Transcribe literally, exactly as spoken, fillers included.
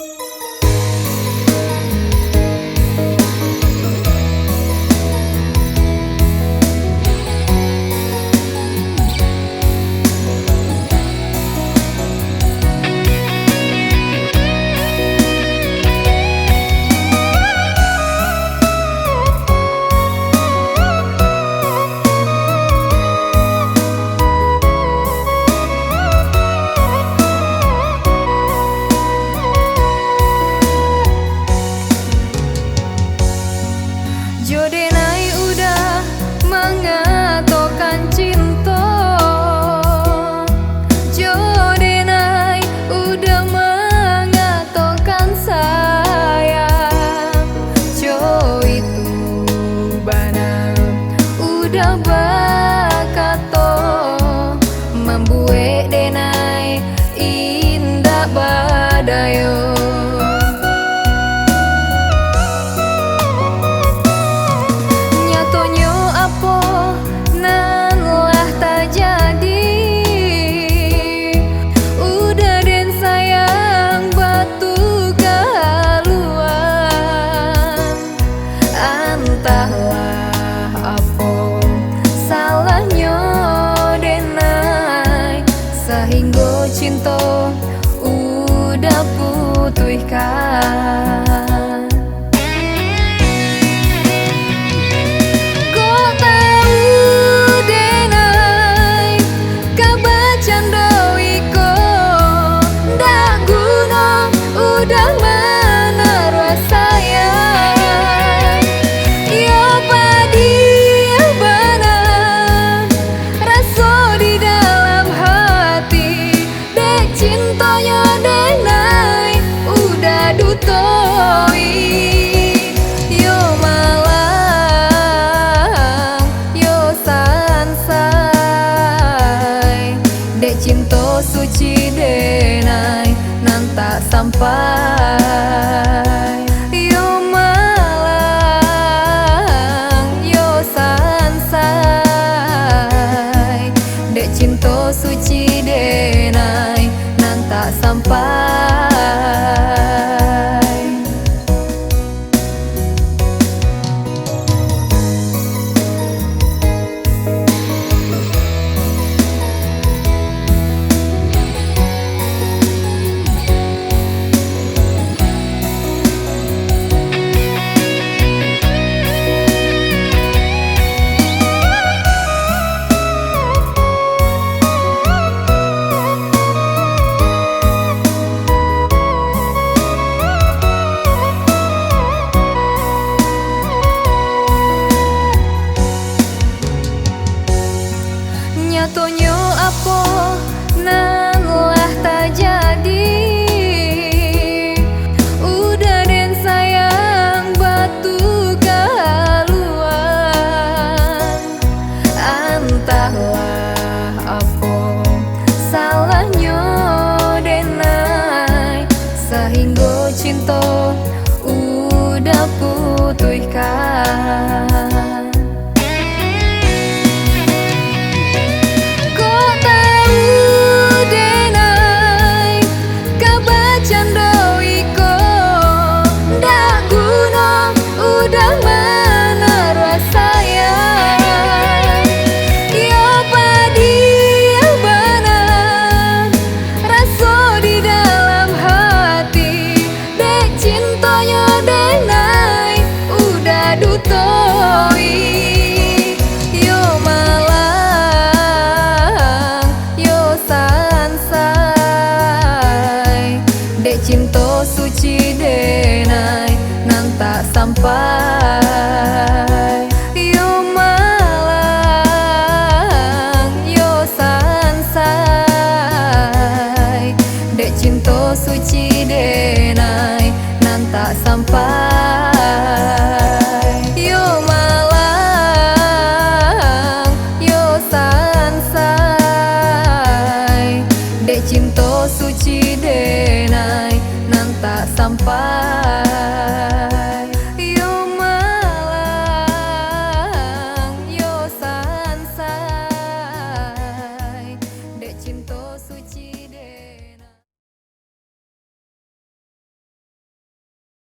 Jo denai udah mangatokan cinto, jo denai udah mangatokan sayang, jo itu bana udah bakato, mambuek denai indak badayo. Nyatonyo apo nan lah tajadi, udah den sayang batuka haluan. Antahlah apo salahnyo denai, sahinggo cinto udah putuihkan. Kok tau denai ka bacando iko, ndak guno udah manaruah sayang. Iyo padiah bana raso di dalam hati, dek cintonyo denai udah dutoi. Yo malang, yo sansai, dek cinto suci denai nan tak sampai. Yo malang, yo sansai, dek cinto suci denai nan tak sampai. Nyatonyo apo nan lah tajadi, udah den sayang batuka haluan. Antahlah apo salahnyo denai, sahinggo cinto udah putuihkan. Kok tau denai ka bacando iko, ndak guno udah manaruah sayang. Iyo padiah bana raso di dalam hati, dek cintonyo denai udah dutoi. Yo malang, yo sansai, dek cinto suci denai nan tak sampai. Yo malang, yo sansai, dek cinto suci denai nan tak sampai. Yo malang, yo sansai, dek cinto suci denai nan tak sampai.